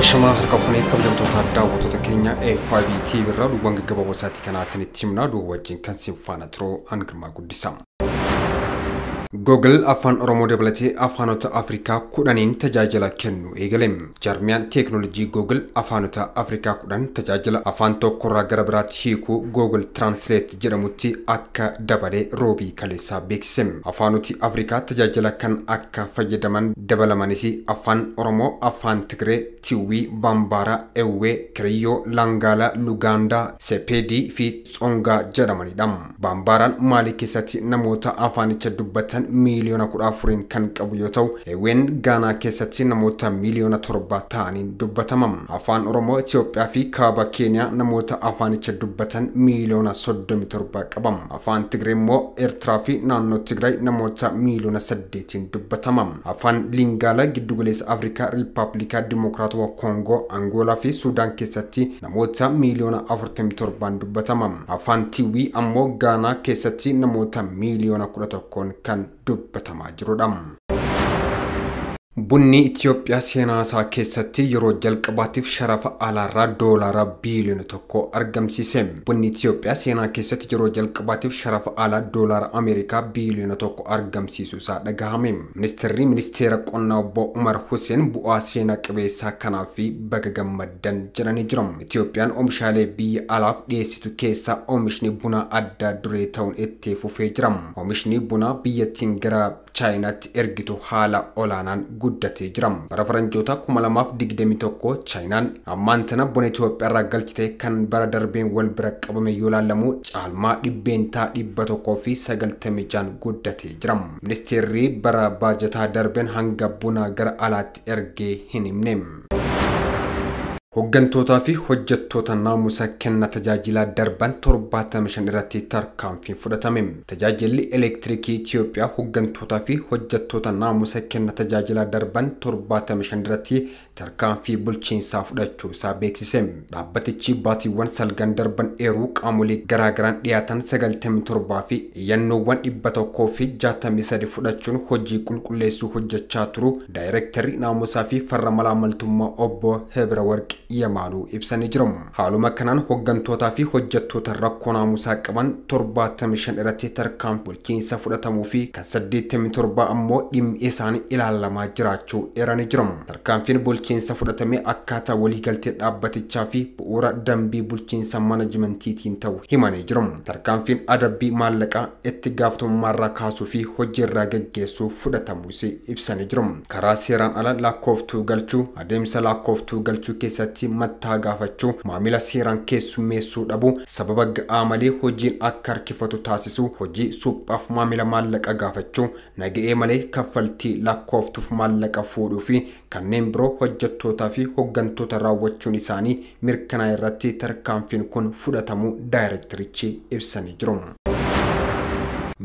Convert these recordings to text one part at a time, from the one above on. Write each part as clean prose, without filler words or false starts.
Ashamaa harka fuunee kabajamtoota daawwattoota keenya FIB TV irraa duuban gaggabaaboo isaatii kanaa isinitti himnaa duuba wajjin kan isin faana turuu an Girmaa Guddisaa. Google afaan Oromoo dabalatee afaanota Afrikaa 10 tajaajila kennu eegale. Jarmiyaan teeknooloojii Google afaanota Afrikaa 10 tajaajila afaan tokkorraa gara biraatti hiikuu Google Translate jedhamutti akka dabalee roobii kaleessaa beeksise. Afaanoti Afrikaa tajaajila kan akka fayyadaman dabalamanis afaan Oromoo, afaan Tigree, Tiwii, Bambaaraa, Ewwee, Kiriyyoo, Langaala, Lugaandaa, Sepedii fi Tsongaa jedhamanidha. Bambaaraan Maalii keessatti namoota afaanicha dubbatan miiliyoona 14 kan qabu yoo ta'u, Ewween Gaanaa keessatti namoota miiliyoona 7 ta'aniin dubbatama. Afaan Oromoo Itoophiyaa fi Kaaba Keeniyaa namoota afaanicha dubbatan miiliyoona 37 qaba. Afaan Tigree immoo Eertiraa fi naannoo Tigraay namoota miiliyoona 8 dubbatama. Afaan Lingaalaa Giddugaleessa Afrikaa, Riippaabilikaa Dimokiraatawaa Koongoo, Angoolaa fi Suudaan keessatti namoota miiliyoona 47 dubbatama. Afaan Tiwii ammoo Gaanaa keessatti namoota miiliyoona 11 kan dubbatamaa jirudha. Bunni Itoophiyaa seenaa isaa keessatti yeroo jalqabaatiif sharafa alaarraa doolaara biiliyoona 1 argamsiise. Bunni Itoophiyaa seenaa keessatti yeroo jalqabaatiif sharafa alaa doolaara Ameerikaa biiliyoona 1 argamsiisuu isaa dhagahame. Ministeerri ministeera qonnaa obbo Umar Hussein bu'aa seenaa qabeessaa kanaaf baga gammaddan jedhanii jiru. Itoophiyaan oomishaalee biyya alaaf dhiyeessitu keessaa oomishni bunaa adda duree ta'uun itti fufee jira. Oomishni bunaa biyyattiin gara Chaayinaatti ergitu haala olaanaan guddatee jira. Bara faranjoota 2021 Chaayinaan ammaan tana buna Itoophiyaa irraa galchite kan bara darbeen wal bira qabame yoo ilaalamu caalmaa 196% guddatee jira. Ministeerri bara baajataa darbeen hanga buna gara alaatti ergee hin himne. Hoggantootaa fi hojjettoota naamusa kenna tajaajilaa darban 75 irratti tarkaanfiin fudhatame. Tajaajilli elektiriikii Itoophiyaa hoggantootaa fi hojjettoota naamusa kenna tajaajilaa darban 75 irratti tarkaanfii bulchiinsaa fudhachuu isaa beeksise. Dhaabbatichi baatiiwwan salgan darban eeruu qaamolee garaagaraan dhiyaatan 97 fi iyyannoowwan 163 fudhachuun hojii qulqulleessuu hojjechaa turu daayirektarri naamusaa fi farra malaamaltummaa obbo Hebra Warqi Yamaanuu ibsanii jiru. Haaluma kanaan hoggantootaa fi hojjettoota rakkoo naamusaa qaban 75 irratti tarkaanfii bulchiinsa fudhatamuu fi kan 87 ammoo dhimmi isaanii ilaalamaa jiraachuu eeranii jiru. Tarkaanfiin bulchiinsa fudhatame akkaataa waliigaltee dhaabbatichaa fi bu'uura dambii bulchiinsa maanajimentiitiin ta'u himanii jiru. Tarkaanfiin adabbii maallaqaa itti gaafatamummaarraa kaasuu fi hojiirraa geggeessuu fudhatamuus ibsanii jiru. Karaa seeraan ala lakkooftuu galchuu, adeemsa lakkooftuu galchuu keessatti mattaa gaafachuu, maamila seeraan keessummeessuu dhabuu, sababa ga'aa malee hojiin akka harkifatu taasisuu, hojii suphaaf maamila maallaqa gaafachuu, naga'ee malee kaffaltii lakkooftuuf maallaqa fuudhuu fi kanneen biroo hojjettootaa fi hoggantoota raawwachuun isaanii mirkanaa irratti tarkaanfiin kun fudhatamuu daayirektarichi ibsanii jiru.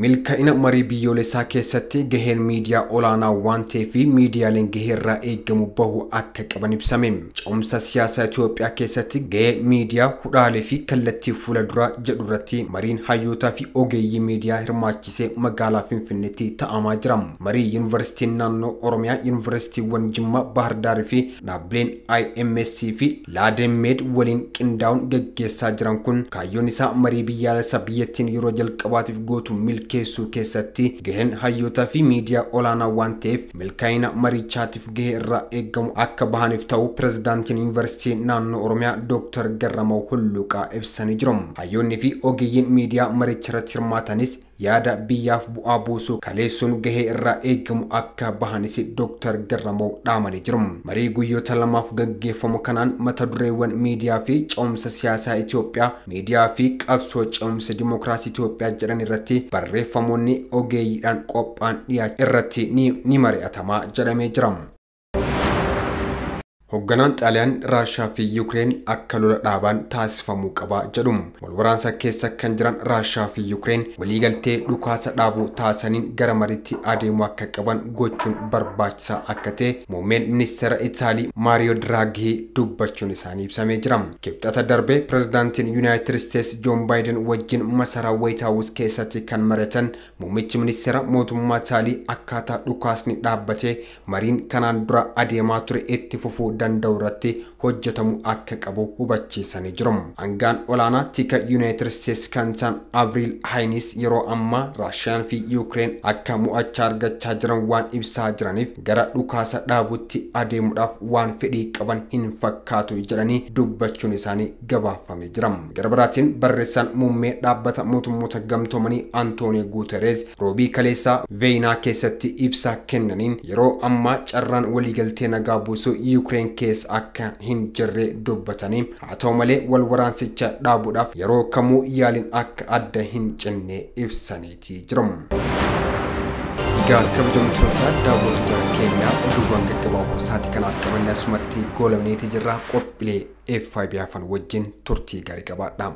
Milkaa'ina marii biyyoolessaa keessatti gaheen miidiyaa olaanaa waan ta'eef miidiyaaleen gahee irraa eegamu bahuu akka qaban ibsame. Ce'umsa siyaasaa Itoophiyaa keessatti gahee miidiyaa hudhaalee fi kallattii fuula duraa jedhu irratti mariin hayyootaa fi ogeeyyii miidiyaa hirmaachisee magaalaa Finfinneetti ta'amaa jira. Marii Yuunivarsiitiin naannoo Oromiyaa, Yuunivarsiitiiwwan Jimmaa, Baahir Daar fi dhaabbileen IMSC fi Laademed waliin qindaa'uun gaggeessaa jiran kun kaayyoon isaa marii biyyaalessaa biyyattiin yeroo jalqabaatiif gootu milkeessuu keessatti gaheen hayyootaa fi miidiyaa olaanaa waan ta'eef milkaa'ina marichaatiif gahee irraa eegamu akka bahaniif ta'u pirezidaantiin Yuunivarsiitii naannoo Oromiyaa Dr. Garramaw Hulluqaa ibsanii jiru. Hayyoonni fi ogeeyyiin miidiyaa maricha irratti hirmaatanis yaada biyyaaf bu'aa buusuu kaleessuun gahee irraa eegamu akka bahanis Dr. Garramaw dhaamanii jiru. Marii guyyoota lamaaf gaggeeffamu kanaan mata dureewwan miidiyaa fi ce'umsa siyaasaa Itoophiyaa, miidiyaa fi qabsoo ce'umsa dimookiraasii Itoophiyaa jedhan irratti barreeffamoonni ogeeyyiidhaan qophaa'an dhiyaatan irratti ni mari'atamaa jedhamee jira. Hoogganaan Xaaliyaan Raashaa fi Yuukireen akka lola dhaaban taasifamuu qaba jedhu. Walwaraansa keessa kan jiran Raashaa fi Yuukireen waliigaltee dhukaasa dhaabuu taasisaniin gara mariitti adeemuu akka qaban gochuun barbaachisaa akka ta'e muummeen ministeera Itaalii Maariyoo Diraagii dubbachuun isaanii ibsamee jira. Kibxata darbee pirezidaantiin Yuunaayitid Isteetsi Joon Baayiden wajjin masaraa Waayit Haawus keessatti kan mari'atan muummichi ministeera mootummaa Itaalii akkaataa dhukaasni dhaabbatee mariin kanaan dura adeemaa ture itti fufuu danda'u irratti hojjetamuu akka qabu hubachiisanii jiru. Hangaan olaanaa tika Yuunaayitid Isteetsi kan ta'an Avriil Haayinis yeroo ammaa Raashiyaan fi Yuukireen akka mo'achaa argachaa jiran waan ibsaa jiraniif gara dhukaasa dhaabutti adeemuudhaaf waan fedhii qaban hin fakkaatu jedhanii dubbachuun isaanii gabaafamee jira. Gara biraatiin barreessaan muummee dhaabbata mootummoota gamtoomanii Antoonii Guuterees roobii kaleessaa Veenaa keessatti ibsa kennaniin yeroo ammaa carraan waliigaltee nagaa buusuu Yuukireen keessa akka hin jirre dubbatanii haa ta'u malee wal waraansicha dhaabuudhaaf yeroo kamuu yaaliin akka adda hin cinne ibsaniiti jiru. Egaa kabajamtoota daawwattoota keenyaa oduuwwan gaggabaaboo sa'aatii kanaaf qabanne asumatti goolabneeti jirra. Qophiilee FIB hafan wajjin turtii gaarii qabaadha.